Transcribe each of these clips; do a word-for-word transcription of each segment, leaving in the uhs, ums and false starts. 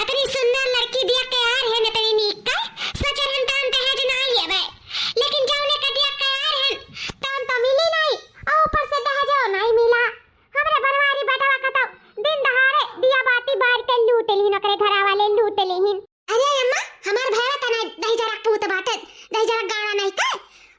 अतनी सुंदर लड़की दिया के यार है, इतनी नीक का, सोचल हम दान दहेज ना लेबे, लेकिन जौने का दिया के यार है, तौन तो मिली नहीं, और ऊपर से दहेजो नहीं मिला। हमरे बनवारी बेटवा का तो दिन दहाड़े दिया बाती बार के लूट लीन, ओकरे घरा वाले लूट लीन। अरे अम्मा, हमार भैया तना दही जरा पूत बाटे, दही जरा गाना नहीं के,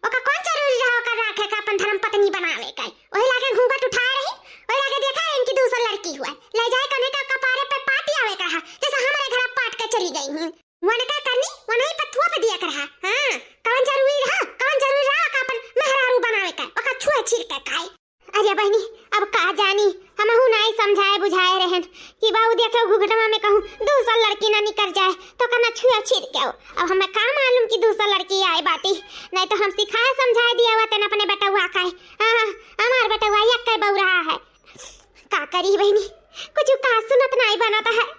ओका कौन जरूरी रहा ओकर राखे का अपन धर्म पत्नी बनावे का? वही लागे घूंघट उठाए रही, वही लागे देखा इनकी दूसर लड़की हुआ, ले जाए कने का कपारे पे पाटी आवे का है, जैसे हमारे घर पाट के चली गई हुई। वन का करनी, वनही पथुआ पे दिया कर रहा। हाँ, कौन जरूरी रहा, कौन जरूरी रहा ओका अपन मेहरारू बनावे का, ओका छुए छीर के खाए। अरे बहनी, अब का जानी, हमहू नाई समझाए बुझाए रहन कि बाबू देखो घुघटवा में कहूँ दूसर लड़की ना निकर जाए तो कहना छुए छीर के आओ। अब हमें का मालूम कि दूसर लड़की आए बाटी, नहीं तो हम सिखाए समझाए दिया हुआ तेन अपने बेटउआ का है। हाँ, हमार बेटउआ एक के बउरा है। का करी बहनी, कुछ का सुनत नाई बनत है।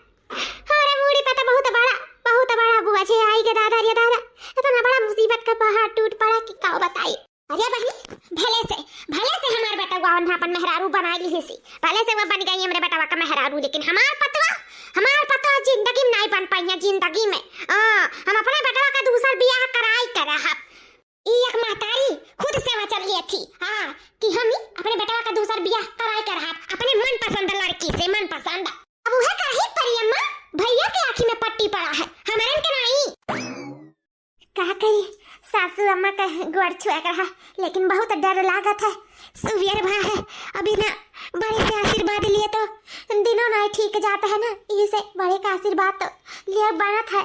हमारे मूड़ी पे तो बहुत बड़ा, बहुत बड़ा बोझ है आई के दादा रे दादा, इतना बड़ा मुसीबत का पहाड़ टूट पड़ा कि का बताई। अरे बहनी, भले से, भले से हमार बेटउआ ओन्हा अपन मेहरारू बनाई लिहिसी, भले से वो बन गई हमरे बेटवा का मेहरारू, लेकिन हमार पतवा, हमार पतवा जिंदगी में नाई बन पाई है, जिंदगी में। आ, हम अपने बेटवा का दूसर बियाह कराई के रहब। ई एक महतारी खुद से वचन लिए थी, हाँ, कि हम ही अपने बेटवा का दूसर बियाह कराई के रहब, अपने मनपसंद लड़की से, मनपसंद। अब उहे करही परी अम्मा, भैया के आँखी में पट्टी पड़ा है, हमरन के नाई। का करी, सासू अम्मा का गोड़ छुआ के रहा, लेकिन बहुत डर लागत है। सुबेर भा है, अभी ना बड़े से आशीर्वाद लिए तो दिनों ना ठीक जाता है ना, इसे बड़े का आशीर्वाद तो लिए बनत है।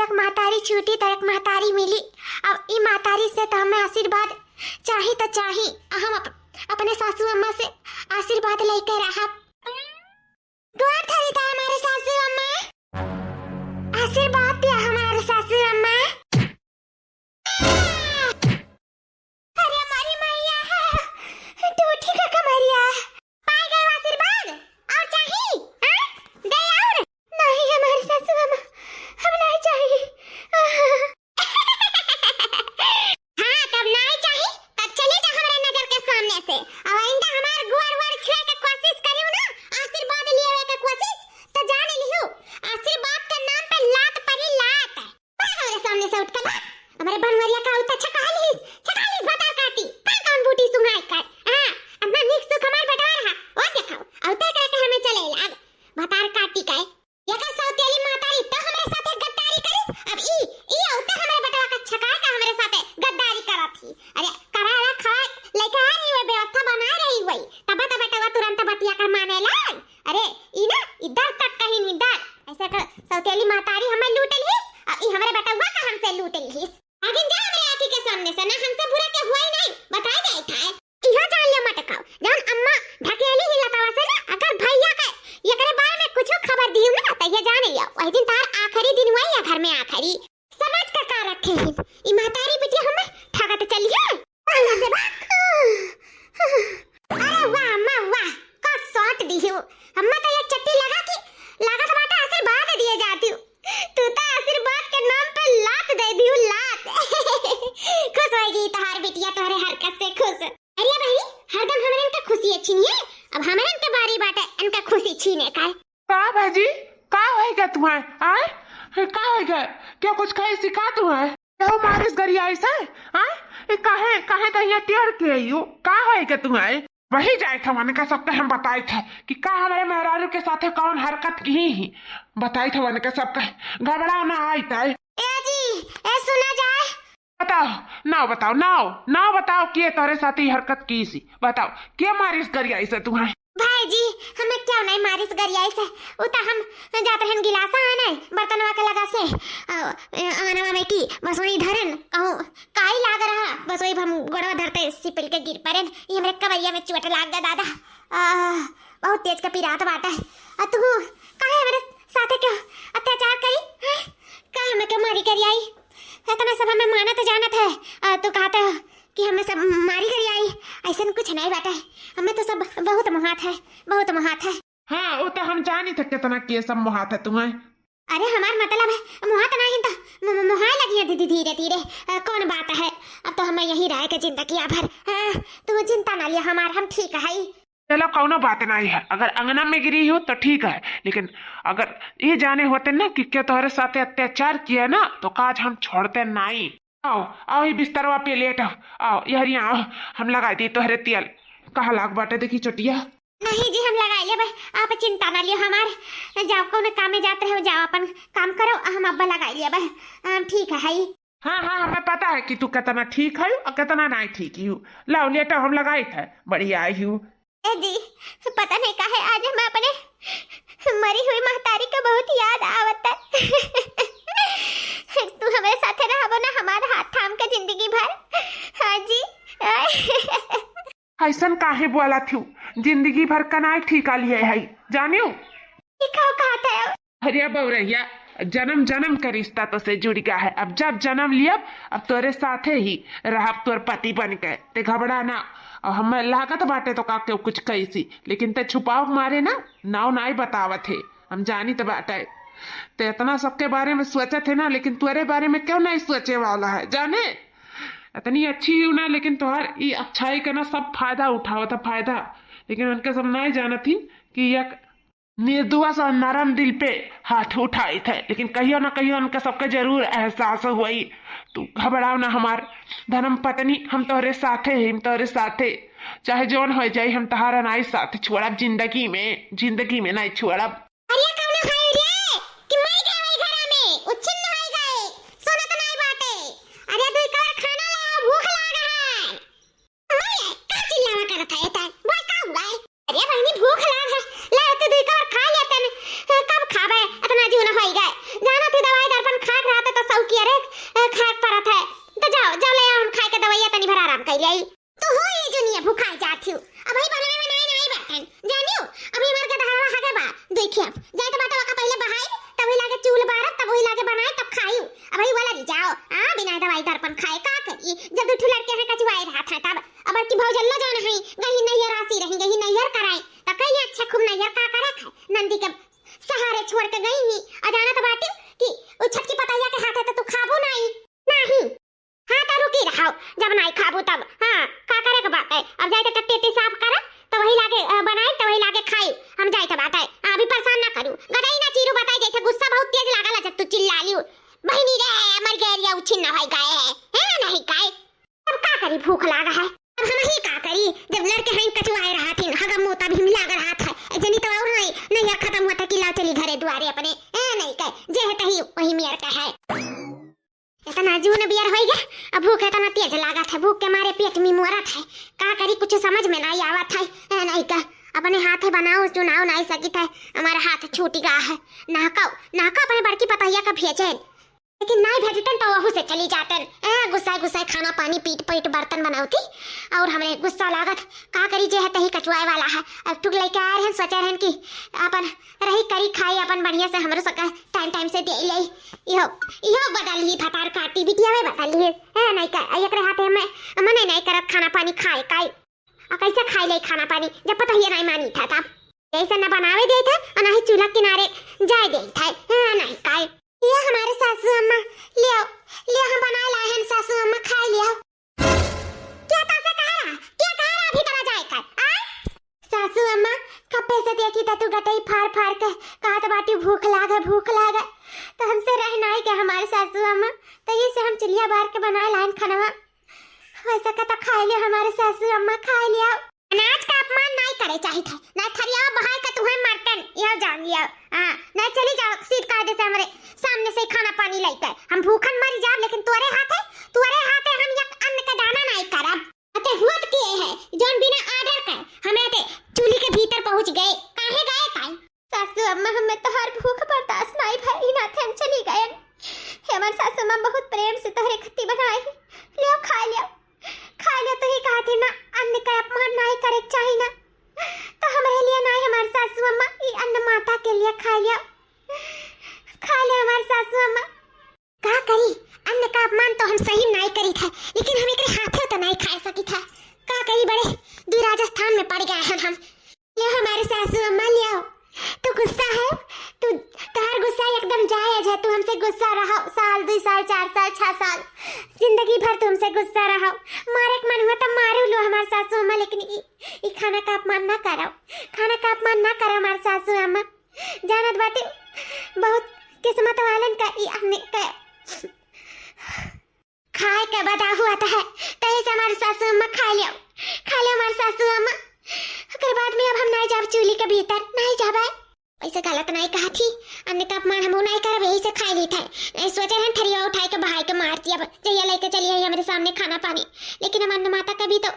एक महतारी छूटी तो एक महतारी मिली। अब ई महतारी से तो हमें आशीर्वाद चाही तो चाही, हम अप-, अपने सासू अम्मा से आशीर्वाद लेके रहब। गोड़ धरी था हमारे सासू अम्मा। आशीर्वाद दिया हमारे सासू अम्मा। अरे हमारी मैया, टूटी का कमरिया। पाए गए आशीर्वाद। और चाही? हाँ? दे और? नहीं हमारे सासू अम्मा, हम नहीं चाहिए। हाँ, तब नाई चाही, तब चली जा हमरे नजर के सामने से। और आइंदा हमार गुआर वार छुए के कोशिश करियो ना, आशीर्वाद लियावे के कोशिश, तो जान लिहू, आशीर्वाद के नाम पे लात परी, लात। भाग हमरे सामने से उठ के भाग। हमरे बनवरिया का उल्टा छका लिहिस, छका लिहिस भतार काटी। कौन कौन बूटी सुंघाई कर? हाँ, अपना नीक सुख हमार बंटवा रहा। ओ देखो, औते कह के हमें चले लाग। भतार काटी का। एकर सौतेली महतारी तो हमरे साथे गद्दारी करिस, अब ई, ई औते हमरे बेटवा का छकाए का हमरे साथे गद्दारी करत ही। अरे, करा रहा खवा, लेके आ रही हुई, व्यवस्था बना रही हुई, तब तो बेटवा तुरंत बतिया का माने लाग। अरे, ई ना, इधर तक कहीं नहीं, इधर। ऐसे तो सौतेली महतारी हमें लूट लिहिस, अब ई हमरे बेटवा का हमसे लूट लिहिस। आगे जा हमरे आँखी के सामने से, ना हमसे बुरा के हुआ ही नहीं, बताए गए था। इहो जान लियो मटकाओ, जौन अम्मा ढकेली ही लतावा से ना, अगर भैया के एकरे बारे में कुछो खबर दियो ना, तो ये जान लियो, वही दिन तार आखिरी दिन हुआ या घर में आखिरी। समझ का का रखे ही, ई महतारी बिटिया हमें ठगत चली है। अरे वाह अम्मा वाह, का शॉट दी हो। अम्मा तो ये चट्टी लगा के लागत बाटे आशीर्वाद दिए जाती हूँ। तू तो आशीर्वाद के नाम पे लात दे दी हूँ, लात। खुश होएगी तोहार बिटिया तोहरे हरकत से खुश। अरे बहनी, हरदम हमरन का खुशी छीनिए, अब हमरन के बारी बाटे इनका खुशी छीने का। का भौजी, का होइगा तुम्हें? आय, का होइगा? क्या कुछ खाई सी का तुम्हें? केहू मारिस गरियाई से? आय, ए काहे, काहे तो यहाँ टेढ़ के आई हो? का होइगा तुम्हें? वही जाए थे वनका सबके हम बताई थे कि का हमारे मेहरारू के साथे कौन हरकत की ही बताई थे वनका सबके। घबराओ ना आई थे। ए जी, ए सुना जाए। बताओ, नाव बताओ, नाव, नाव बताओ, के तोरे साथे ई हरकत कीसी? बताओ, के मारिस गरियाई से तुम्हें? भाई जी, हमें क्यों नहीं मारिस गरियाई से? उ तो हम जात रहन गिलासा आने, बर्तनवा के लगा से, अ, अ, आंगनवा में की, बस वहीं धरन, कहूँ, काई लाग रहा, बस वही हम गोड़वा धरते सिपिल के गिर पड़ेन, ये हमरे कमरिया में चोट लाग गया दादा। आ, बहुत तेज का पिरात बाटा है। आ तू काहे हमरे साथे के अत्याचार करी? हैं? का हमें के मारी गरियाई? इतना सब हमें मानत जानत है, आ तू कहता है कि हमें सब मारी गरियाई। ऐसन कुछ नहीं बाटा है, हमें तो सब बहुत मोहात है, बहुत मोहात है। हाँ, वो तो हम जानी थे कितना के सब मोहात है तुम्हें। अरे हमार मतलब है, मोहात नहीं तो मु-, मु-, मोहाए लगी है दीदी धीरे धीरे। अ, कौन बात है, अब तो हमें यहीं रहे के जिंदगी भर। हाँ, तू चिंता ना लिया हमार, हम ठीक है। चलो, कौनो बात नाहीं है, अगर अंगना में गिरी हो तो ठीक है, लेकिन अगर ई जाने होते ना कि के तोहरे साथे अत्याचार किया ना, तो काज हम छोड़ते नाहीं। आओ, आओ, ई बिस्तरवा पे लेट आओ, आओ, यहरिया आओ, हम लगाई दी तोहरे तेल। कहाँ लाग बाटे, देखी चोटिया। नहीं जी, हम लगाई लेबे, आप चिंता ना लियो हमार। जाओ, कौनो कामे जात रहो, जाओ, अपन काम करो, हम अब्बा लगाई लेबे। हम ठीक है। हाँ, हाँ, हमें पता है कि तू कितना ठीक है और कितना नाहीं ठीक ही हो। लाओ, लेटो, हम लगाई थे, बढ़िया आई हो। ए जी, पता नहीं काहे आज हम अपने मरी हुई महतारी का बहुत याद आवत है। तू हमरे साथे रहबो ना, हमार हाथ थाम के जिंदगी भर। हाँ जी। ऐसन काहे बोला थी? जिंदगी भर कनाई ठीका लिए है, जानियो? ई का कहत है? अरे बउरहिया, जन्म जन्म का रिश्ता तो से जुड़ गया है। अब जब जन्म लियब, अब तोरे साथे ही रहब, तोर पति बन के। ते घबरा ना। और हमें लागत बाटे तो का केहू कुछ कैसी, लेकिन ते छुपाव मारे ना, नाव नाई बतावत है। हम जानी तो बाटे, ते इतना सबके बारे में सोचत है ना, लेकिन तोरे बारे में क्यों नहीं सोचे वाला है, जाने? इतनी अच्छी ही ना, लेकिन तोहार ई अच्छाई का ना सब फायदा उठावत है, फायदा। लेकिन उनके सब नहीं जानत ही कि एक निर्दोष और नरम दिल पे हाथ उठाई थे, लेकिन कहियो ना कहियो उनका सबका जरूर एहसास हुई। तू घबराओ ना हमार धर्म पत्नी, हम तोहरे साथे ही, हम तोहरे साथे, चाहे जौन हो जाई, हम तोहार नाई साथ छोड़ब जिंदगी में, जिंदगी में नाई छोड़ब। अरे कौन है रे कि मर गए वही घरा में, उच्छिन्न हो गए, सुनत नाई बाटे। अरे दुई कवर खाना लाओ, भूख लाग है। अरे, का चिल्लावा करत है एतन? बोल, का हुआ है? अरे बहिनी, भूख लाग है, ला तू दुई कवर खा ले तन। कब खाबे? इतना जून होई गए। जाना थी दवाई दर्पण खाक रहते तो सौ की अरे, अ, खाक परत है। तो जाओ, जाओ ले आओ, हम खाए के दवाइया तनी भर आराम कर ले। तो हो ये जुनिया भुखाई जात ही। अब भाई बनाए, बनाए, बनाए बर्तन। जानियो, अभी हमार गदहरवा हगे बा। देखिए, जाए तो बाटा का पहले बहाई, तब वही लागे चूल बारत, तब वही लागे बनाए, तब खाई। अब वही वाला रह जाओ। आ, बिना दवाई दर्पण खाए का करी? जब दू ठो लड़के हैं कचुआए रहत हैं तब। अब की भौजल्लो जान है, गई नैहर आसी रही, गई नैहर कराए। त कहीं अच्छा खूब नैहर का करे खाए? नंदी के सहारे छोड़ के गई ही। आ जाना तो बाटी कि उ छटकी पतैया के हाथ है तो तू खाबू नहीं। नहीं। हाँ, तो रुकी रहो, जब नाई खाबू तब। हाँ, का करे के बात है? अब जाए तो टट्टी उट्टी साफ करे, तो वही लागे, अ, बनाई, तो वही लागे खाई। हम जाए तो बात है। हाँ, अभी परेशान ना करू। गदई ना चीरू बताई, जैसे गुस्सा बहुत तेज लागल है, जब तू चिल्ला लियो। बहिनी रे, मर गए रे, उछिन ना होई गए है। हैं, नहीं गए? अब का करी, भूख लाग है। अब हम ही का करी, जब लड़के हैं कचुआए रहत हैं, हगम मोता भी लाग रहत है। ए, जनी तो और नहीं, नहीं यार, खत्म होता कि लाओ चली घरे दुआरे अपने। ए, नहीं कहे, जे है तही वही मेर का है। इतना जून बियर होई गया, अब भूख इतना तेज लागत है, भूख के मारे पेट में मोरत है। का करी, कुछ समझ में नहीं आवत है। ए, नहीं का, अपने हाथे बनाओ, चुनाव नहीं सकित है, हमारा हाथ छूट गया है। नाको, नाको अपने बड़की पतैया का भेजन, लेकिन नहीं भेजतन तो वहू से चली जातन। ए, गुस्साए गुस्साए खाना पानी पीट पीट बर्तन बनावती, और हमरे गुस्सा लागत, का करी, जे है तही कचुआए वाला है। अब टुक लेके आए रहन, सोचे रहन कि अपन रही करी खाई अपन बढ़िया से, हमरो सबका टाइम टाइम से दे ले। इहो, इहो बदल ही भतार काटी बिटिया में बदल ही है, नहीं का, एकरे हाथे में मने नहीं करत खाना पानी खाए काई। आ कैसे खाई ले खाना पानी जब पतोहिया नहीं मानी था तब? जैसे न बनावे दे था और ना ही चूल्हा किनारे जाए दे था। हाँ, नहीं काई। ये हमारे सासू अम्मा, लियो, लियो, हम बनाए लाए हैं सासू अम्मा, खाए लियो। क्या तासा कह रहा? क्या कह रहा अभी तला जाए कर? आ? सासू अम्मा, कब्बे से देखी त तू गटई फाड़ फाड़ के कहत बाटी, "भूख लाग है, भूख लाग है।" तो हमसे रह नाई के हमारे सासू अम्मा, तो ये से हम चुलिया बार के बनाए लाइन खनवा। वैसे का तो खाए लियो हमारे सासू अम्मा, खाए लियो। अनाज का अपमान नाई करे चाहित है, ना थरिया बहाए का तुहे मरतन, यह जान लियो। हाँ, ना चली जाओ सीट कायदे से हमरे सामने से खाना पानी लेकर। हम भूखन मर जाब, लेकिन तोरे हाथे, तोरे हाथे हम एक अन्न का दाना नाई करब। अते हुआ तो के है, जौन बिना order के हमें अते चूल्ही के भीतर पहुंच गए, काहे गए काई? सासू अम्मा, हमें तोहार भूख बर्दाश्त नाई भई, ई नाते हम चली गए। हे हमार सासू अम्मा, बहुत प्रेम से तोहरे खत्ती बनाए हैं, लियो खा लियो, खा लियो। तो ही कहा थी ना, अन्न का अपमान नाई करे के चाही ना, तो हमरे लिए नाई हमार सासू अम्मा, ई अन्न माता के लिए खा लियो, खा लियो हमार सासू अम्मा। का करी, अन्न का अपमान तो हम सही नाई करी था, लेकिन हम एकरे हाथे तो नाई खाए सकी था। का करी, बड़े दुई राजस्थान में पड़ गए हैं हम। लियो हमारे सासू अम्मा, लियो। तू गुस्सा है, तू, तोहार गुस्सा एकदम जायज है। तू हमसे गुस्सा रहो, साल, दुई साल, चार साल, छह साल, जिंदगी भर तू हमसे गुस्सा रहो। मारे के मन हुआ तो मारू लो हमारे सासू अम्मा, लेकिन ई, ई खाना का अपमान ना करो। जानत बाटे, बहुत किस्मत वालन का ई हमने का खाए के बदा हुआ था, तही से हमार सासू अम्मा खा लियो, खा लियो हमार सासू अम्मा। ओकर बाद में अब हम नाई जाब चूल्ही के भीतर, नाई जाबे। वैसे गलत नाई कहा थी, अन्न का अपमान हम नाई करब, यही से खाई ली था। नहीं सोचे रहन थरिया उठाए के बहाए के मार दिया, जहिया लेके चली आई हमरे सामने खाना पानी, लेकिन हम अन्न माता का भी तो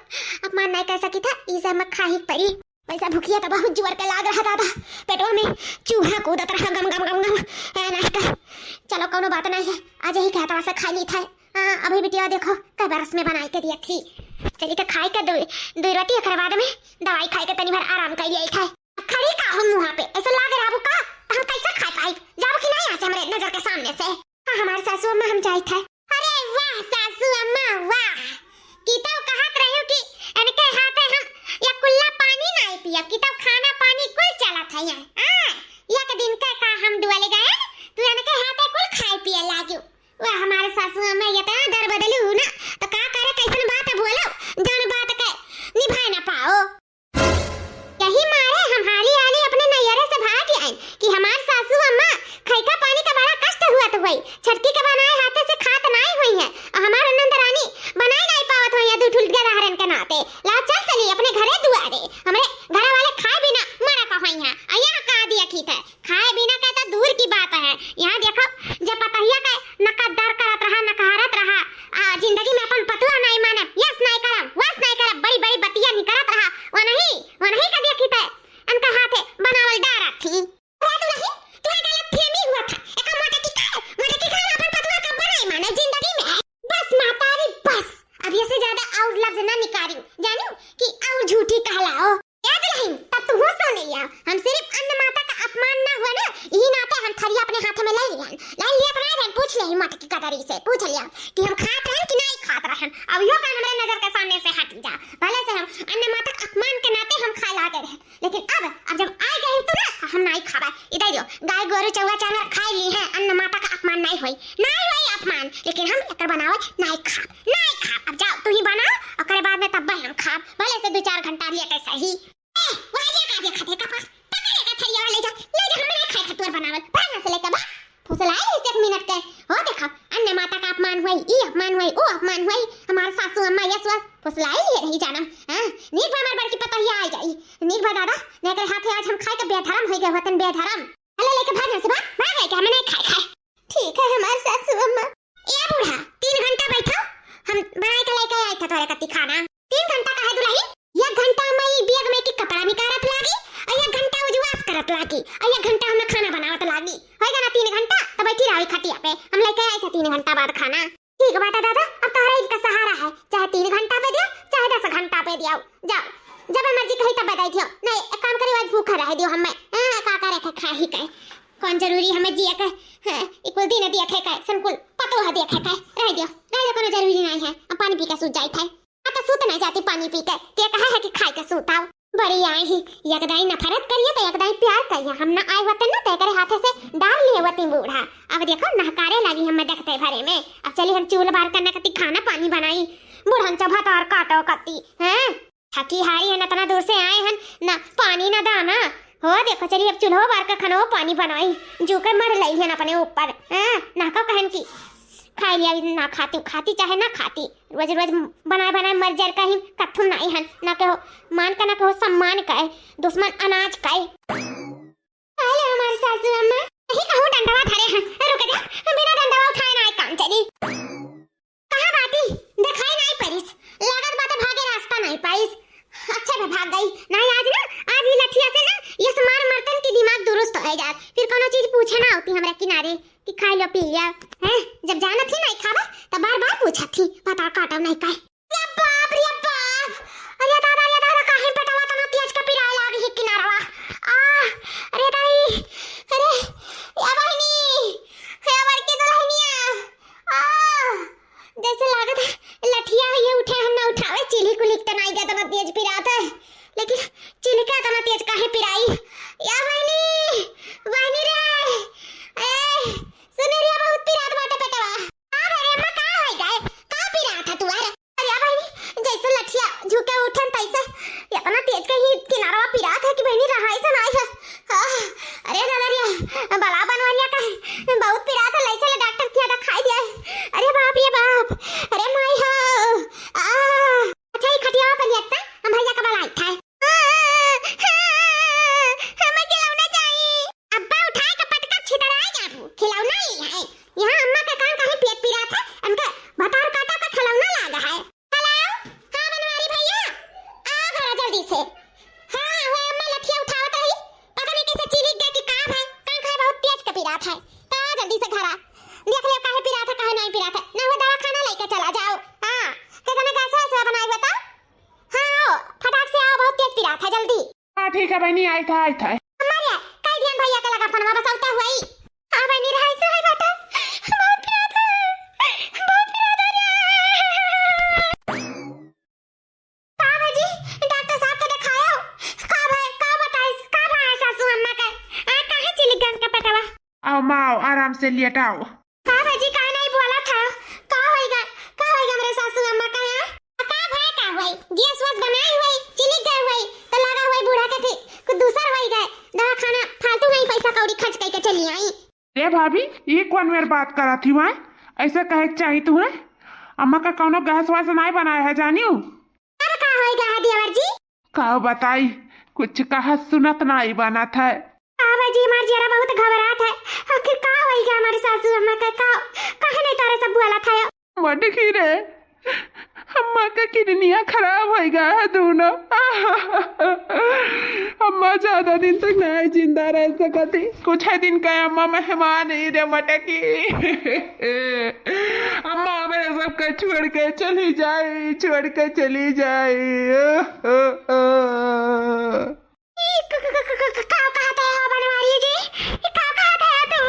अपमान नाई कर सकी था, इसे हम खाही परी। वैसे भुखिया तो बहुत जोर के लाग रहा दादा, पेटवा में चूहा कूदत रहा गम गम गम गम। ए, नाई का, चलो कौनो बात नहीं है, आज यही कहता से खा ली था। हाँ, अभी बिटिया देखो, कई बरस में बनाई के दिया थी। चली के खाई के दो, दो रोटी, एकरे बाद में दवाई खाई के तनी भर आराम कर लिया था। खड़ी का हो मुँह पे, ऐसे लाग रहा का? तो हम कैसे खा पाई? जाओ कि नहीं यहाँ से हमरे नजर के सामने से। हाँ, हमारे सासू अम्मा हम जाई था। अरे वाह सासू अम्मा वाह, की तब कहत रही कि इनके हाथे हम या कुल्ला पानी नहीं पिया, की तब खाना पानी कुल चलत है यहाँ। हाँ, एक दिन का का हम डुअल गए, तू इनके हाथे कुल खाए पिए लागी। वाह, हमारे सासू अम्मा ये तो दर बदलू ना, तो का करे, कैसन बात है बोलो, जौन बात के निभाए ना पाओ। यही मारे हम हाली हाली अपने नैहरे से भाग आए कि हमार सासू अम्मा खैका पानी का बड़ा कष्ट हुआ तो हुई, छटकी के बनाए हाथे से खात नाई हुई है, और हमार नंद रानी बनाए नाई पावत हुई है दू ठुल गदहरन के नाते। ला चल चली अपने घरे दुआरे, हमरे घर वाले खाए बिना मरा का हुई है, और यहाँ का दिया खीत है। खाए बिना के तो दूर की बात है। यहाँ देखो, जब पतहिया के नकद्दर करत रहा, नकारत रहा, आ, जिंदगी में अपन पतुआ नहीं मानब, यस नहीं करब, वस नहीं करब, बड़ी बड़ी बतिया निकरत रहा, वो नहीं, वो नहीं का देखी थे, इनका हाथे बनावल डारा थी। अरे दुलही, तुहे गलत फहमी हुआ था। एका मोटकी का, मोटकी का अपन पतुआ कब्बो नहीं माने जिंदगी में। बस मातारी, बस। अब ये से ज्यादा और लफ्ज ना निकालियो, जानियो कि और झूठी कहलाओ। ए दुलहिन, तब तुहू सुन लिया, हम सिर्फ अन्न माता का अपमान ना हुआ ना, यही नाते हम थरिया अपने हाथ में ले लिया, ले लिया अपना रहन, पूछ ले हिम्मत की कदरी से, पूछ लिया कि हम खात रहन कि नहीं खात रहन। अब यो कान हमरे नजर के सामने से हट जा, भले से हम अन्न माता का अपमान के नाते हम खाए लागे रहे, लेकिन अब, अब जब आ गए तो ना, हम नहीं खाबे। इधर यो, गाय गोरू चौवा जानवर खाए ली हैं, अन्न माता का अपमान नहीं होई, नहीं होई अपमान, लेकिन हम एकर बनावल नहीं खाब, नहीं खाब। अब जाओ, तू ही बनाओ, ओकरे बाद में तब हम खाब, भले से दो चार घंटा लेटे सही। ए, वही ले का देखा थे कपास, पकड़ एका थरिया ले जा, ले जा, हम नहीं खाए खतुअर बनावल, भाग यहाँ से लेके भाग। फुसलाए रही एक मिनट के, हो देखा, अन्न माता का अपमान हुई, ई अपमान हुई, ओ अपमान हुई, हमार सासू अम्मा यस वस फुसलाए लिए रही जाना। हाँ, नीक बा हमार बड़की पतोहिया आ जाई, नीक बा दादा, नहीं करे हाथे आज हम खाए के बेधर्म हो गए होतन, बेधर्म। हले लेके भाग यहाँ से, भाग, भाग लेके, हमें नहीं खाए खाए। ठीक है हमार सासू अम्मा। ए बूढ़ा, तीन घंटा बैठो, हम बनाए के लेके आए थे तोरे कति खाना। तीन घंटा का है दुलही? एक घंटा में ई बैग में की कपड़ा निकारत लागी, और एक घंटा उजवास करत लागी, और एक घंटा हमें खाना बनावत लागी। होएगा ना तीन घंटा, तो बैठी रहो खटिया पे, हम लेके आए थे तीन घंटा बाद खाना। ठीक बात है दादा, अब तोहरा इनका सहारा है, चाहे तीन घंटा पे दियो, चाहे दस घंटा पे दियो। जाओ, जब मर्जी कही तब बताई दियो। नहीं, एक काम करियो, आज भूखा रह दियो हमें। हाँ, का करे के खाही के? कौन जरूरी हमें जिए के? हाँ, ई कुल दिन देखे के, सन कुल पतोह देखे के। रह दियो, रह दियो, कोनो जरूरी नहीं है। अब पानी पी के सूत जाई थे। आ तो सूत नहीं जाती पानी पी के, ते कहा है कि खाए के सूत आओ। बड़ी आई ही, एक दाई नफरत करिए तो एक दाई प्यार करिए। हम ना आए होते ना तो एकरे हाथे से डाल लिए होती बूढ़ा। अब देखो नहकारे लागी हमें देखते भरे में। अब चली हम चूल्ह बार करने कती खाना पानी बनाई, बूढ़न चौभात और काटो कती, हैं? थकी हारी हन, इतना दूर से आए हन, ना पानी ना दाना। हो देखो, चली अब चूल्हो बार के खाना पानी बनाई, जू के मर लई हन अपने ऊपर। हाँ, ना को कहन की खाई लिया, ना खाती, खाती चाहे ना खाती, रोज रोज बनाए बनाए मर जर का ही कथुम नाई हन, ना कहो मान का ना कहो सम्मान का है, दुश्मन अनाज का है। अरे हमारे सासू अम्मा, यही कहूँ डंडवा धरे हन, रुक जा, बिना डंडवा उठाए ना काम चली। कहाँ बाटी? देखाई नाई परिस। लागत बाटे भागे रास्ता नाई पाइस। अच्छा मैं भाग गई। नाई आज ना, आज ही लठिया से ना, ये से मार मरतन की दिमाग दुरुस्त हो जात। फिर कोनो चीज पूछे ना होती हमरा किनारे कि खाई लो पी लिया। हैं? जब जानत ही नाई खाबे, तब बार बार पूछत ही। बताओ काटो नाई का। अरे बाप रे बाप। अरे दादा, अरे दादा, काहे पेटवा तना तेज के पिराए लागी है किनारवा। आ, अरे दाई, अरे, या बहिनी, या बड़की दुलहनिया। आ, जैसे लागत है लठिया है ये उठे हम ना उठावे, चिल्ही कुलिक त नाई गया तना तेज पिरात है, लेकिन चिल्ही का तना तेज काहे पिराई? या बहिनी, बहिनी रे, ए, सुने रे बहुत पिरात बाटे पेटवा। का रे अम्मा का होई गए? का पिरात है तुअर? अरे बहिनी, जैसे लठिया झुके उठन तैसे इतना तेज के ही किनारवा पिरात है कि बहिनी रहाई से नाई है। आह, है। तो आ जल्दी से घरा। देख ले काहे पिरात है, काहे नाहीं पिरात है। ना हुआ दवाखाना लइके चला जाओ। हाँ, कितने गैस है, सुबह बनाई बताओ। हाँ, आओ, फटाक से आओ, बहुत तेज पिरात है, जल्दी। हाँ, ठीक है बहिनी, आइत है, आइत है। हमारे कई दिन भैया के लगा फोनवा बसौते हुई। हाँ बहिनी, रहाई से है बाटा। बहुत पिरात है, बहुत पिरात है रे। का भौजी, डॉक्टर साहब के देखायो? का भय, का बताइस, का भय सासू अम्मा के? आ, काहे चिली गन के पेटवा? आओ माँ, आओ, आराम से लेटाओ। का भौजी, काहे नाहीं बोलत है? का होइगा, का होइगा हमरे सासू अम्मा का यहाँ? का भय का होई? गैस वैस बनाई होई, चिली गए होई, तो लगा होई बूढ़ा के ठीक, कुछ दूसर होई गए। दवाखाना फालतू में ही पैसा कौड़ी खर्च करके चली आई। ए भाभी, ई कौन मेर बात करत ही वाय? ऐसे कहे के चाही तुहे। अम्मा का कौनो गैस वैस नाहीं बनाए है जानियो। अब का होइगा है देवर जी? का बताई, कुछ कहा सुनत नाहीं बनत है। का भौजी, हमार जियरा बहुत घबरात है। आखिर का होइगा हमार सासू अम्मा का? का, काहे नाहीं तारे सब बोलत है? मटकी रे, अम्मा का किडनिया खराब होइगा है दोनों। अम्मा ज्यादा दिन तक नाहीं जिंदा रह सकती। कुछ ही दिन का अम्मा मेहमान ही रे मटकी। अम्मा हमरे सबके छोड़ के चली जाई, छोड़ के चली जाई। ई क-, क-, क-, क-, क-, का कहत है हो बनवारी जी? ई का कहत है तू?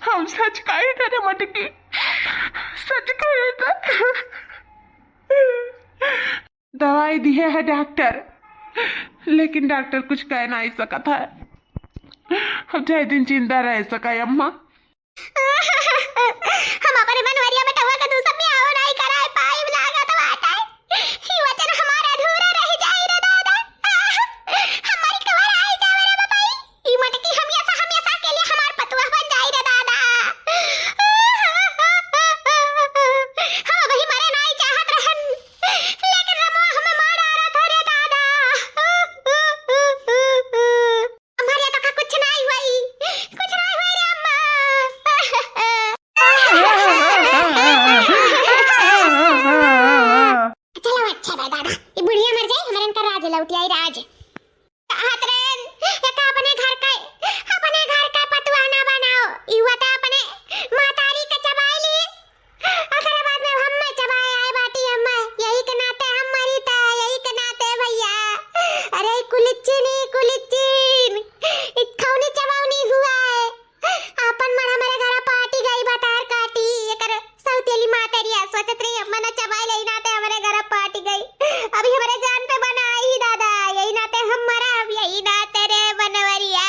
हम सच कही करे मटकी, सच कही त। दवाई दिए है डॉक्टर, लेकिन डॉक्टर कुछ कह नाहीं सकत है। हम चाहे दिन जिंदा रह सका अम्मा। हम अपने बनवरिया बेटवा के दूसर बियाह नाहीं कराए पाइब लागत बाटे। ई वचन हमार अधूरा रह जाई रे दादा। हमारी कबर आई जावे रे बबई। ई मटकी हमेशा, हमेशा के लिए हमार पतुआ बन जाई रे दादा। हम अबही मरे नाहीं चाहत रहन, लेकिन रमवा हमें मार डारत है रे दादा। हमारे तो का कुछ नाहीं हुई, कुछ नाहीं हुई रे अम्मा। चलो अच्छा बा दादा, ये बुढ़िया मर जाए, हमारे इनका राज लौट आई राज। कहत रहे, एक अपने घर का, अपने घर का पतुआ ना बनाओ, युवा तो अपने मातारी का चबाई ली। ओकरे बाद में हम मैं चबाए आए बाटी अम्मा, यही के नाते हम मरी त, यही के नाते भैया। अरे कुलिच्चिन, ई कुलिच्चिन, ई खौनी चबावनी हुआ है। आपन मन हमरे घरा पाटी गई, बतार काटी, एकर सौतेली मातरिया सोचत रही अम्मा ना चबाए ले, यही नाते हमरे घरा पाटी गई। अभी हमरे जान पे बना आई ही दादा, यही नाते हम मरब, यही नाते रे बनवरिया।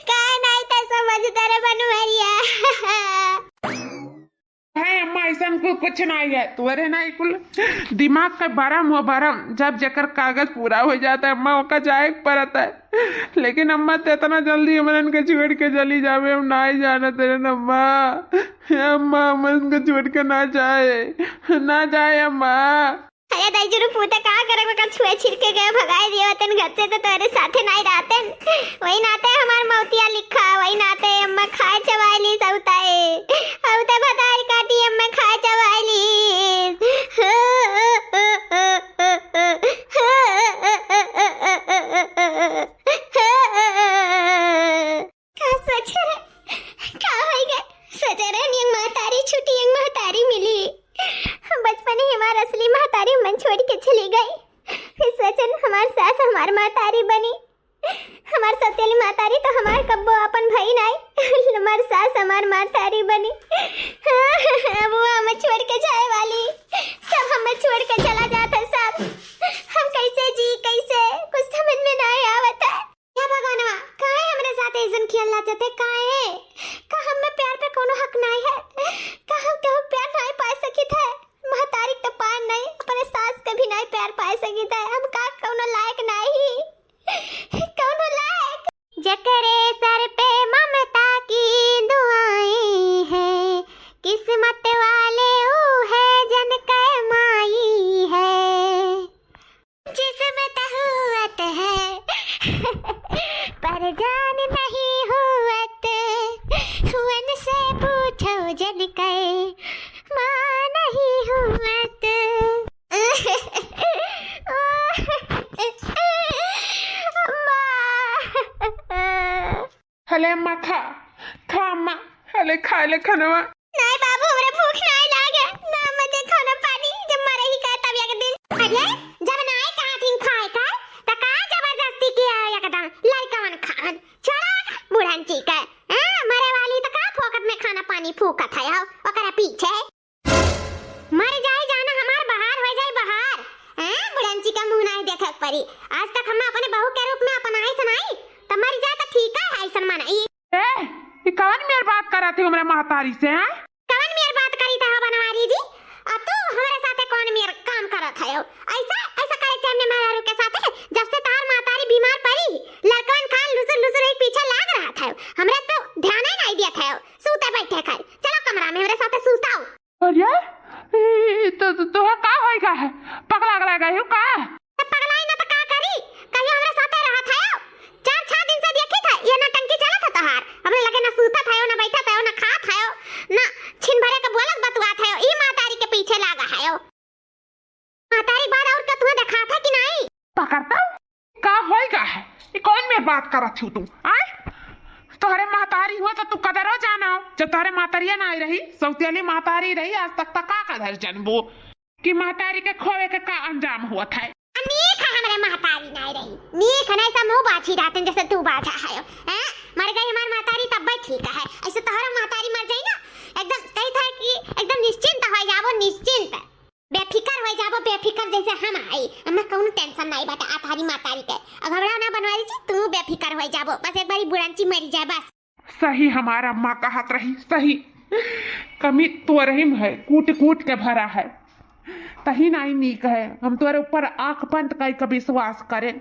काहे नाहीं त समझ त रे बनवरिया। है अम्मा, ऐसन को कुछ नाहीं है, तोरे नाहीं कुल दिमाग के बरम हो बरम। जब जेकर कागज पूरा हो जाता है अम्मा, ओका जाए के पड़ता है। लेकिन अम्मा, ते इतना जल्दी हमरन के छोड़ के चली जावे, हम नाहीं जानत रहन अम्मा। हे अम्मा, हमरन के छोड़ के ना जाए, ना जाए अम्मा। अरे दाई जुरू पूते का करे, ओकर छुए छिड़के गए, भगाए दिए होतन घर से तो तोरे साथे नाहीं रहतन। वही नाते हमार मौतिया लिखा, वही नाते अम्मा खाए चबाए ली सौताए। औते भतार काटी अम्मा खाए चबाए ली। का सोचे रहे, का होई गए? सोचे रहे, यंग महतारी छूटी, यंग महतारी मिली। बचपन ही हमार असली महतारी मन छोड़ के चली गई। फिर सोचन हमार सास हमार महतारी बनी। हमार सौतेली महतारी तो हमार कब्बो अपन भई नाई। हमार सास हमार महतारी बनी। अब वो हमें छोड़ के जाए वाली। सब हमें छोड़ के चला जात है सब। हम कैसे जी, कैसे? कुछ समझ में नाई आवत है। हे भगवानवा, काहे हमरे साथ ऐसन खेल नाचत है? काहे? का हम में प्यार पे कोनो हक नाई है? का हम केहू प्यार नाई पाए सकित है? महतारी तो पाए नाई, अपने सास के भी नाई प्यार पाए सकित है। हम का कोनो लायक नाई ही? कोनो लायक? जेकरे सर पे ममता की दुआएं हैं, किस्मत वाले ऊ है जन के माई है। जिसमें तहुअत है, पर जान नहीं हुअत। हुअन से पूछो जन के, माँ नहीं हुअत। माँ। हले अम्मा खा। खा अम्मा, हले खाए ले खनवा। नाई बाबू, हमरा भूख नाई लागे, ना मजे खाना पानी, जब मरे ही का तब एक दिन। अरे, जब नाई कहा थी खाए का, त का जबरदस्ती किया है एकदम, लड़कवन खान। छोड़ा बुढ़ंची के, हाँ, मरे वाली त का फोकट में खाना पानी फूकत है हो, ओकरा पीछे। मर जाए जाना हमार बहार हो जाए बहार। हैं? बुढ़ंची का मुंह नाई देखे के परी। आज तक हम अपने बहू के रूप में अपनाए सुनाई, त मर जाए त ठीक है, ऐसन मनई। ए, ई कवन मेर बात करत है हमरे महतारी से, हैं? कवन मेर बात करी त हो बनवारी जी? आ तू हमरे साथे कौन मेर काम करत है? ऐसा, ऐसा करे चाहे मेहरारू के साथे, जब से तार महतारी बीमार पड़ी, लड़कवन खान लुसुर लुसुर एक पीछे लाग रहत है। हमरा तो ध्यान ही नाई दियत है। सूते बैठे खाली। चलो कमरा में हमरे साथे सूताओ। अरे, ई तो, तो, तोहरा का होइगा है? पगला गला गई हो का? त पगलाई ना त का करी? कहियो हमरे साथे रहत है। चार छह दिन से देखी था, ये नौटंकी चलत है तोहार। हमरे लगे ना सूतत है, ना बैठत है, ना खात है, ना छिन भरे के बोलत बतुआत है। ई महतारी के पीछे लागा है। महतारी के बाद और का तुम्हें देखात है कि नाई? पकड़ता? का होइगा है? ई कौन मेर बात करत हूँ तू? आय? तोहरे महतारी हुआ तो तू कदरो जाना। जब तोहरे महतारिया नाई रही, सौतेली महतारी रही, आज तक तक का कदर जनबो कि महतारी के खोवे के का अंजाम हुआ था? आ नीक है हमरे महतारी नाई रही। नीक है, नाई सब मुंह बाछी रहते जैसे तू बाछा है। हैं? मर गई हमार महतारी तब भी ठीक है। ऐसे तोहरा महतारी मर जाई ना, एकदम कही था कि एकदम निश्चिंत हो जाबो, निश्चिंत। बेफिकर हो जाबो, बेफिकर जैसे हम आई। अम्मा कौनो tension नाई बाटे, आ थारी महतारी के। अब हमरा ना बनवारी जी, तू बेफिकर हो जाबो। बस एक बारी बुढ़ंची मरी जाए बस। सही हमार अम्मा कहत रही, सही। कमी तोरही में है, कूट कूट के भरा है। तही नाई नीक है, हम तोरे ऊपर आँख बंद कई के विश्वास करें,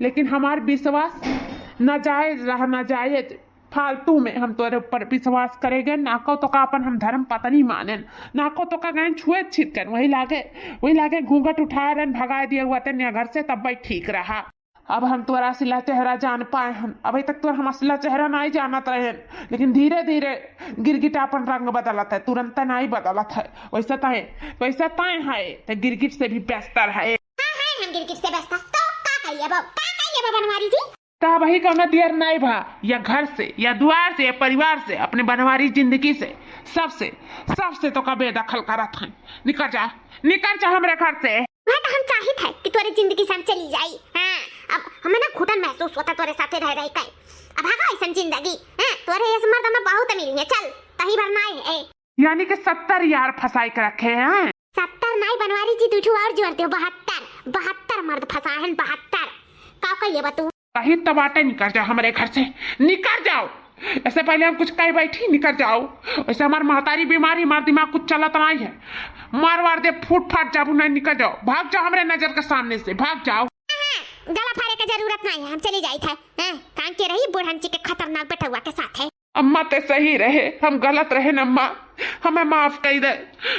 लेकिन हमार विश्वास नाजायज रहा, नाजायज, फालतू में हम तोरे ऊपर विश्वास करेंगे। नाको तो का अपन हम धर्म पत्नी मानेन, नाको तो का गए छुए छित कर, वही लागे, वही लागे घूंघट उठाए रहन, भगाए दिए हुआ तेने घर से, तब भाई ठीक रहा। अब हम तोरा असला चेहरा जान पाए हन। अभी तक तोर हम असला चेहरा नाई जानत रहेन, लेकिन धीरे धीरे गिरगिट अपन रंग बदलत है, तुरंत नाई बदलत है। वैसे तय, वैसे तय है, तो गिरगिट से भी बेहतर है। हाँ, हाँ, हम गिरगिट से बेहतर। तो का कहिए बा, का कहिए बा बनवारी जी? तो वही कौनो दियर नाई भा, या घर से, या द्वार से, या परिवार से, अपने बनवारी जिंदगी से, सबसे, सबसे तो का बेदखल करत हैं। निकर जा, निकर जा हमरे घर से। वह तो हम चाहित है कि तोरे जिंदगी से हम चली जाई। हाँ, अब हमें ना घुटन महसूस होता तोरे साथे रह रही के। अब भागा ऐसन जिंदगी। हाँ, तोरे इस मर्द में बहुत अमीरी है, चल, तही भर नाई है। यानी कि सत्तर यार फंसाई के रखे हैं। सत्तर नाई बनवारी जी, दू ठो और जोड़ दो, बहत्तर, बहत्तर मर्द फंसा है, बहत्तर। का कहिए बा तू? कहीं तो बाटे, निकर जाओ हमरे घर से, निकर जाओ। ऐसे पहले हम कुछ कह बैठी, निकर जाओ। वैसे हमार महतारी बीमारी, हमार दिमाग कुछ चलत नाई है। मार वार दे, फूट फाट जाबू, नाई निकर जाओ, भाग जाओ हमरे नजर के सामने से, भाग जाओ। हाँ, गला फाड़े के जरूरत नाई है, हम चली जाइत है। हैं, कान के रही बुढ़ंची के खतरनाक बेटौआ के साथ है। अम्मा ते सही रहे, हम गलत रहे न अम्मा, हमें माफ कई दे,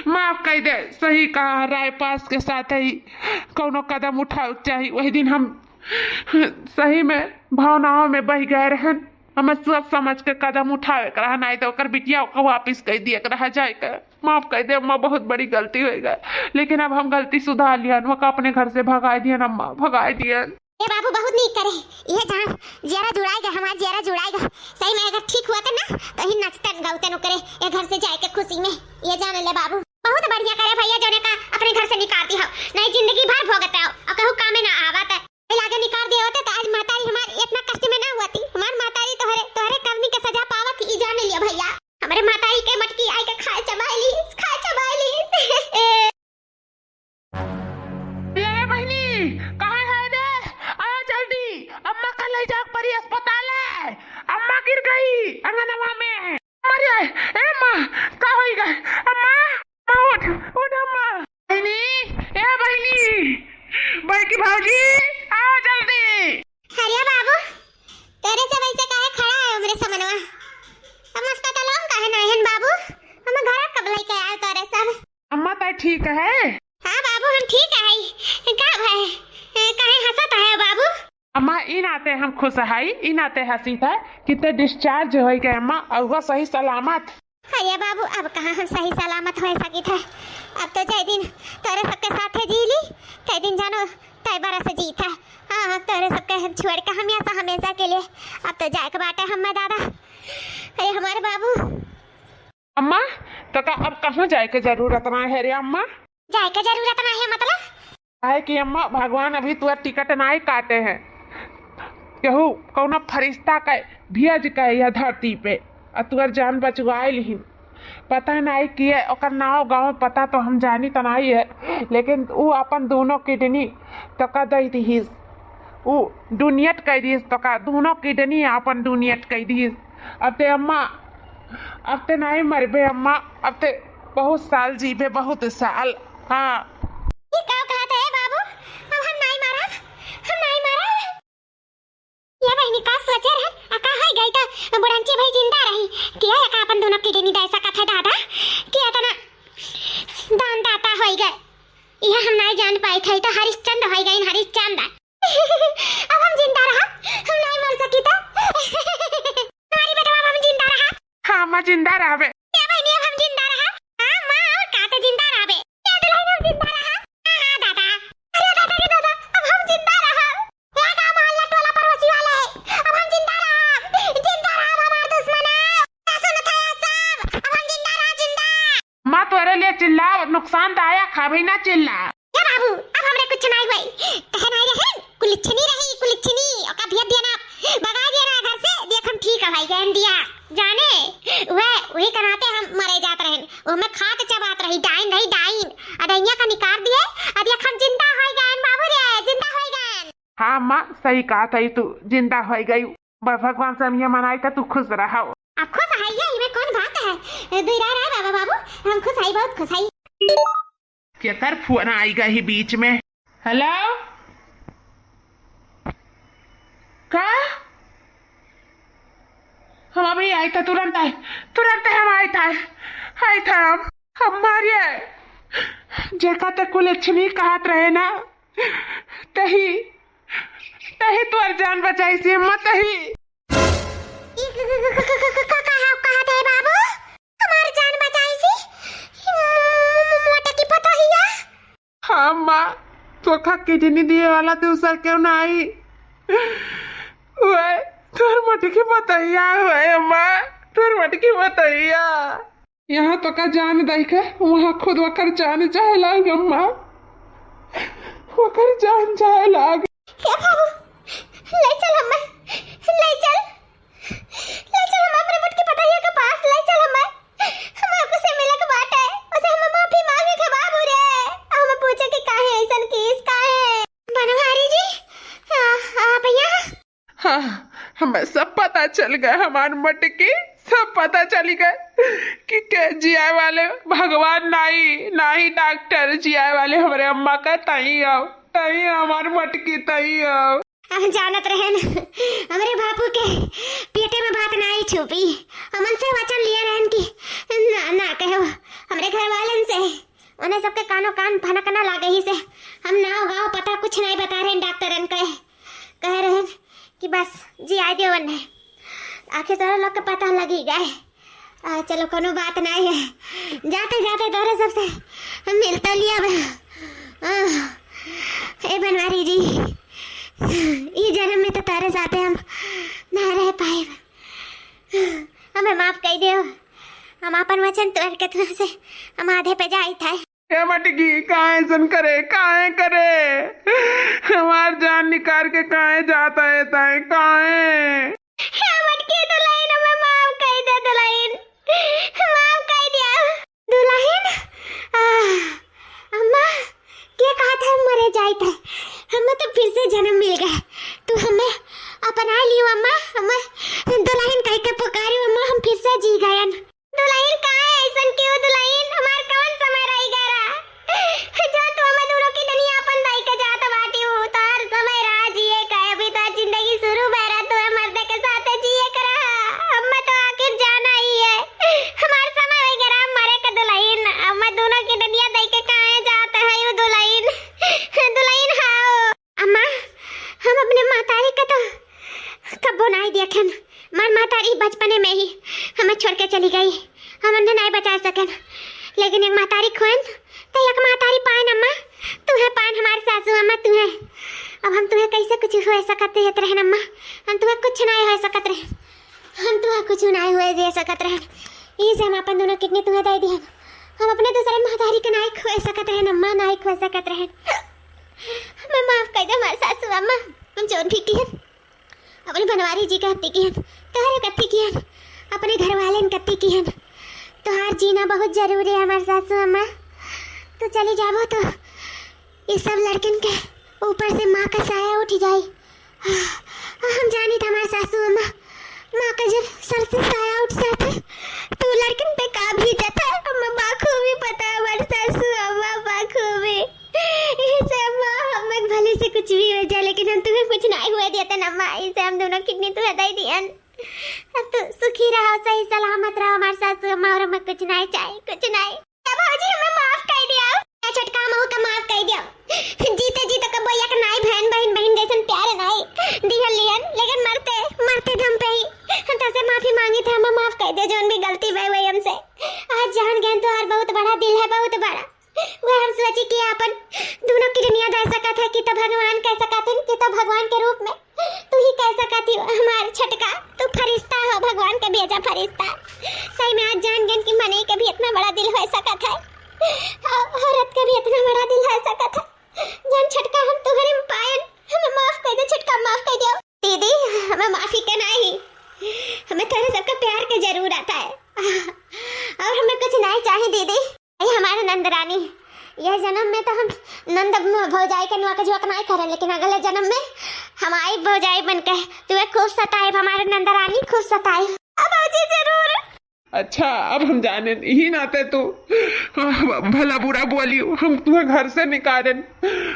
माफ कई दे। सही कहा, राय पास के साथ ही कौनो कदम उठावे के चाही। वही दिन हम सही में भावनाओं में बह गए रहन, हमें सोच समझ के कदम उठावे के रहा, नाई तो ओकर बिटिया ओकर वापिस कई दिए के रहा जाए के। माफ कई दे अम्मा, बहुत बड़ी गलती हो गए, लेकिन अब हम गलती सुधार लियन, ओका अपने घर से भगाए दियन अम्मा, भगाए दियन। ए बाबू, बहुत नीक करे। ये जान, जियरा जुड़ाएगा, हमार जियरा जुड़ाएगा। सही में अगर ठीक हुआ तो ना, तो ही नचतन गौतन ओकरे ये घर से जाए के खुशी में। ये जान ले बाबू, बहुत बढ़िया करे भैया, जोने का अपने घर से निकाल दी हो, नहीं जिंदगी भर भोगत हो और कहूँ कामे ना आवत। ए लागे निकाल दिए होते तो आज महतारी हमार इतना कष्ट में ना हुआ थी। हमार महतारी तोहरे, तोहरे करनी के सजा पावत ही, ई जान लिया भैया। हमरे महतारी के मटकी आई के खाए चबाए ली, खाए चबाए ली। ए बहिनी, कहाँ है बे? आ जल्दी, अम्मा का ले जाके परी अस्पताल है। अम्मा गिर गई अंगनवा में। अरे, ए माँ, का होई गए? अम्मा, अम्मा उठ, उठ अम्मा। बहिनी, ए बहिनी, बड़की भौजी, आओ जल्दी। अरे बाबू, तेरे से वैसे काहे खड़ा है हमरे समनवा? हम अस्पताल में काहे नहीं हन बाबू? हम घर कब लेके आए तोरे सब? अम्मा, तै ठीक है? हाँ बाबू, हम ठीक है। का भाई, ए, काहे हंसत है बाबू? अम्मा, ई नाते हम खुश है, ई नाते हंसीत है कि ते discharge होई गए अम्मा, और वो सही सलामत। अरे बाबू, अब कहाँ हम सही सलामत हो सकित है? अब तो जय दिन तोरे सबके साथे जी ली, तय दिन जानो तय बरस जीत है। हाँ, तोरे सबके छोड़ के हमेशा, हमेशा के लिए अब तो जाए के बाटे हमें दादा। ए हमारे बाबू। अम्मा, तोका अब कहूँ जाए के जरूरत ना है रे अम्मा। जाए के जरूरत ना है मतलब? काहे कि अम्मा, भगवान अभी तुअर टिकट नाई काटे हैं। केहू कौनो फरिश्ता के भेज के यह धरती पे, आ तुअर जान बचवाए लिहिन। पता नाई कि ओकर नाव गाँव पता तो हम जानी तो नाई है, लेकिन ऊ अपन दोनों किडनी तोका दे दिहिस। ऊ डोनेट कर दिहिस तोका, दोनों किडनी अपन डोनेट कर दिहिस। अब ते अम्मा, अब ते नाई मरबे अम्मा, अब ते बहुत साल जीबे, बहुत साल। हाँ। ई का कहत है बाबू? अब हम नाई मरब, हम नाई मरब। ये बहिनी का सोचे रहे, आ का है गई तो बुढ़ंची भाई जिंदा रही, किया एका अपन दोनों किडनी दे सकत है दादा, कि इतना दान दाता होई गए। यह हम नाई जान पाई थे, तो हरिश्चंद्र होई गए, हरिश्चंद्र। अब हम जिंदा रहा, हम नाई मर सकी तो। हमारी बेटवा, अब हम जिंदा रहा। हाँ, अम्मा जिंदा रहबे। ए बहिनी, अब हम जिंदा रहा। हाँ, माँ, और का तो जिंदा रहबे। ए दुल्हन, हम जिंदा रहा। हाँ, हाँ, दादा। अरे दादा रे दादा, अब हम जिंदा रहा। ए गाँव मोहल्ला टोला पड़ोसी वाले, अब हम जिंदा रहा। जिंदा रहा हमार दुश्मन। का सुनत है सब? अब हम जिंदा रहा, जिंदा। माँ तोरे लिए चिल्ला, नुकसानदायक है भाई, ना चिल्ला। ए बाबू, अब हमरे कुछ नाई हुई। कहे नाई रहे, कुलिच्छनी रही, कुलिच्छनी। ओका भेज दिया ना, भगा दिया ना घर से। देख हम ठीक है भाई, गैन दिया। जाने, वह, वही के नाते हम मरे जात रहेन। वो हमें खात चबात रही, डाइन रही, डाइन। अडैया का निकाल दिए, अब देख हम जिंदा होई गएन बाबू रे, जिंदा होई गएन। हाँ माँ, सही कहा था तू, जिंदा होई गई। बस भगवान से हम ये मनाई था, तू खुश रहो। अब खुश है ये, इमे कौन बात है? दुई राय राय बाबा बाबू, हम खुश है, बहुत खुश है। केकर फोन आई गई बीच में? हेलो, का? हम अभी आई था, तुरंत आए, तुरंत हम आई था, आई था हम, हम मारिए। जेका ते कुलच्छनी कहत रहे ना, तही, तही तोर जान बचाई से, मत ही। ई क-, क-, क-, क-, क-, क-, का, का, का, का कहत है बाबू? हमार जान बचाई सी? ई मो-, मो-, मो-, मोटकी पतोहिया? हाँ माँ, तोका किडनी दिए वाला दूसर क्यों ना आई? वह तोर मोटकी पतोहिया हुए माँ, तोर मोटकी पतोहिया। यहाँ तोका जान दई के, वहाँ खुद वकर जान जाए लाग अम्मा, वकर जान जाए लाग। हे बाबू, ले चल हमें, ले चल। ले चल हम अपने मोटकी पतोहिया के पास, ले चल हमें। हमें ओकसे मिले के बाटे, ओसे हमें माफी मांगे के बाबू रे। हमें पूछे कि काहे ऐसन कीस, काहे? बनवारी जी, आ, आप यहाँ? हाँ, हमें सब पता चल गए, हमार मोटकी, सब पता चल गए कि के जियाए वाले भगवान नाई, नाई डॉक्टर, जियाए वाले हमरे अम्मा का तई आओ, तई हमार मोटकी, तई आओ। हम जानत रहेन, हमरे बापू के पेटे में बात नाई छुपी। हमन से वचन लिए रहेन कि ना, ना कहो हमरे घर वालन से। उन्हें सबके कानो कान भनकना लागे ही से हम नाव गाँव पता कुछ नाई बता रहेन डॉक्टरन के। कह रहेन कि बस जियाए दे उन्हें। आखिर तोरा लोग के पता लगी गए। आ, चलो, कोनो बात नाई है। जाते, जाते तोरे सबसे मिलता लिया बा। आ, ए बनवारी जी, ई जन्म में तो तोरे साथे हम ना रह पाए। हमें माफ कर दे। हम अपन वचन तोड़ के तुमसे हम आधे पे जाई था। ए मटकी, काहे ऐसन करे, काहे करे? हमार जान निकाल के काहे जाता है ताए, काहे? हे मटकी दुलहिन, हमें माफ कई दे दुलहिन, माफ कई दिया। दुलहिन, आ, अम्मा, के कहत है मरे जाइत है? हमें तो फिर से जन्म मिल गया। तू हमें अपना लियो अम्मा, हमें दुलहिन कह के पुकारियो अम्मा, हम फिर से जी गयन। दुलहिन काहे ऐसन कियो दुलहिन, हमार कवन समय रही गरा? जो तू हमें दूनो किडनी अपन दई के जात बाटी हूँ, तोहर समय रहा जिए का, अभी तो जिंदगी शुरू भय रहा, तू मर्दे के साथ जिए के रहा। हमें तो आखिर जाना ही है, हमार समय होई गरा मरे के दुलहिन। हमें दूनो किडनिया दई के काहे जात है यू दुलहिन? दुलहिन हाओ। अम्मा, हम अपने महतारी के तो कब्बो नाई देखेन। हमार महतारी बचपने में ही हमें छोड़ के चली गई, हम उन्हें नाई बचा सकेन। लेकिन एक महतारी खोएन तो एक महतारी पाएन अम्मा, तुहे पाएन हमार सासू अम्मा, तुहे। अब हम तुहे कैसे कुछ हो सकत रहन अम्मा, हम तुहे कुछ नाई हो सकत रहे, हम तुहे कुछ नाई हुए दे सकत रहे, ई से हम अपन दुनो किडनी तुहे दे दिहन। हम अपने दूसरे महतारी के नाई खोए सकत रहे, अम्मा नाई खोए सकत रहे। हमें माफ कर दे हमार सासू अम्मा, हम जौन भी किहन, अपने बनवारी जी के हत्ती किहन, तोहरे कत्ती किहन, अपने घर वाले कत्ती किहन। तोहार जीना बहुत जरूरी है हमार सासू अम्मा। तू चली जाबो तो ये सब लड़कन के ऊपर से माँ का साया उठ जाई। हम जानी था हमार सासू अम्मा, माँ का जब सर से साया उठ जाता, तो लड़कन पे का बीतता, अम्मा बाखूबी पता है हमार सासू अम्मा बाखूबी। इसे अम्मा, हम भले से कुछ भी हो जाए, लेकिन हम तुम्हें कुछ नहीं हुए देते ना अम्मा। इसे हम दुनो किडनी तुम्हें दे दियन। अब तू सुखी रहो, सही सलामत रहो हमार सासू अम्मा, और हमें कुछ नहीं चाहिए, कुछ नहीं। ए भौजी, हमें माफ कर दिया। ए छोटका, हमहू का माफ कर दिया। जीते जी तो कबो एक नाई बहन, बहन, बहन जैसन प्यार नाई दिहल लिहन, लेकिन मरते, मरते दम पे ही हम तोसे माफी मांगी थे, हमें माफ कर दे, जौन भी गलती भई हुई हमसे। आज जान गए तोहार बहुत बड़ा दिल है, बहुत बड़ा। वह हम सोची कि अपन दुनो किडनियाँ दे सकत है कि तो भगवान कह सकत है कि तो भगवान के रूप में तू ही कह सकत ही हमार छोटका, तू फरिश्ता हो, भगवान के भेजा फरिश्ता। सही में आज जान गन कि मनई के भी इतना बड़ा दिल हो सकत है, औ-, औरत के भी इतना बड़ा दिल हो सकत है। जान छोटका, हम तुहरे में पायन, हमें माफ कर दे छोटका, माफ कर दे। दीदी, हमें माफी के नहीं, हमें तोहरे सबके प्यार के जरूरत है, और हमें कुछ नहीं चाहिए दीदी। ए हमार नंद रानी, यह जन्म में तो हम नंद म-, भौजाई के नुआ के जुआ के नाई करन, लेकिन अगले जन्म में हम आई भौजाई बन के तुहे खूब सताएब, हमार नंद रानी, खूब सताएब। अब भौजी जरूर। अच्छा, अब हम जाने, यही नाते तू भला बुरा बोली, हम तुहे घर से निकालेन।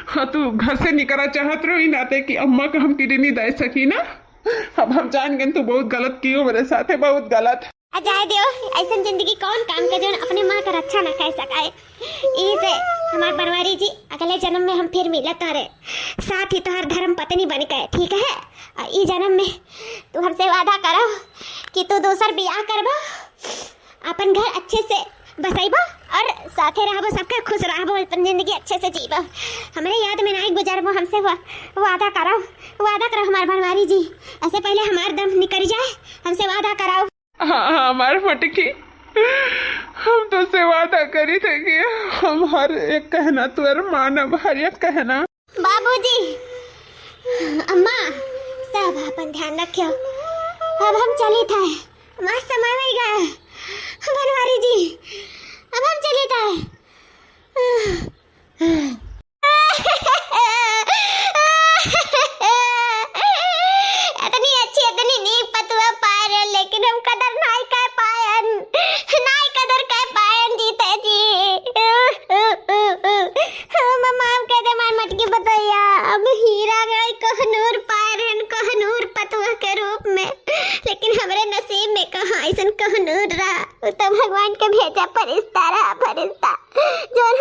हाँ, तू घर से निकला चाहत रहो, ई नाते कि अम्मा का हम किडनी दे सकी ना। अब हम जान गए तू बहुत गलत कियो मेरे साथे, बहुत गलत। आ जाए दियो, ऐसन जिंदगी कौन काम के जौन अपने माँ का रक्षा न कर सकाए। ई से हमार बनवारी जी, अगले जन्म में हम फिर मिलत तारे, साथ ही तोहर धर्म पत्नी बन के, ठीक है? आ ई जन्म में तू हमसे वादा करो कि तू दूसर बियाह करबो, अपन घर अच्छे से बसैबो और साथे रहबो, सबके खुश रहबो, अपन जिंदगी अच्छे से जीबो, हमरे याद में नाई गुजरबो। हमसे वा-, वादा करो, वादा करो हमार बनवारी जी, ऐसे पहले हमार दम निकल जाए, हमसे वादा कराओ। हाँ, हाँ, हमार मटकी, हम तोसे वादा करी थे कि हम हर एक कहना तोर मानब, हर एक कहना। बाबूजी, अम्मा, सब अपन ध्यान रखियो। अब हम चली थे, हमार समय हो गया। बनवारी जी, अब हम चली थे। इतनी अच्छी, इतनी नीक पतुआ पाए रहे, लेकिन हम कदर नाई कर पायन, नाई कदर कर पायन जीते जी। हम माफ कर दे हमार मटकी पतोहिया, हम हीरा गई कोहनूर पाए रहन, कोहनूर पतुआ के रूप में, लेकिन हमरे नसीब में कहाँ ऐसन कोहनूर रहा, उ तो भगवान के भेजा फरिश्ता रहा, फरिश्ता। जौन